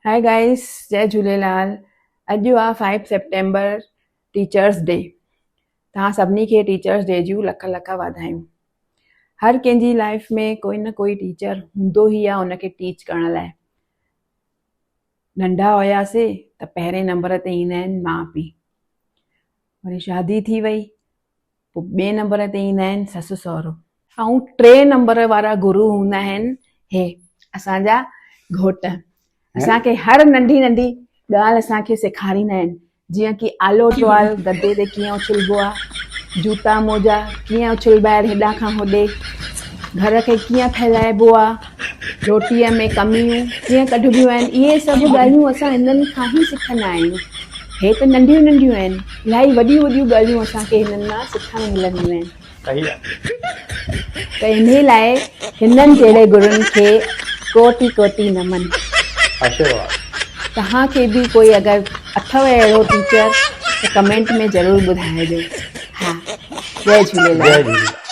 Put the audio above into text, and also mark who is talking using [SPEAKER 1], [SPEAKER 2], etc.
[SPEAKER 1] High guys جئي جهوليلال اڄ آ 5 سيپٽمبر ٽيچرس ڊي توهان سڀني کي ٽيچرس ڊي جون لک لک واڌايون هر ڪنهن جي لائف ۾ ڪوئي نه ڪوئي ٽيچر هوندو ئي آ ان کي ٽيچ ڪرڻ لاء ننڍا هياسي ته پهرين نمبر تي ايندا آهن ماء پيء وري شادي ٿي وئي پوء ٻئي نمبر تي ايندا آهن سس سهرو. ۽ ٽئين نمبر وارا گرو هوندا آهن هي اسان جا گهوٽ. اسان کي هر ننڍي ننڍي ڳالهه اسان کي سيکاريندا آهن جيئن ڪي آلو ٽوال گدي تي ڪيئن اڇلبو آهي، جوتا موزا ڪيئن اڇلبا آهن هيڏانهن کان هوڏي، گهر کي ڪيئن ڦهلائبو آهي، روٽيء ۾ ڪميون ڪيئن ڪڍبيون آهن، اهي سڀ ڳالهيون اسان هنن کان ئي سکندا آهيون. هي ته ننڍيون ننڍيون آهن، الاهي وڏيون وڏيون ڳالهيون اسان کي هنن مان سکڻ ملنديون آهن. ته انهي لاء هنن جهڙي گرن کي ڪوٽي ڪوٽي نمن. توهان کي به ڪوئي اگر اٿو اهڙو ٽيچر ته ڪمينٽ ۾ ضرور ٻڌائجو. ها جئي جهوليلال.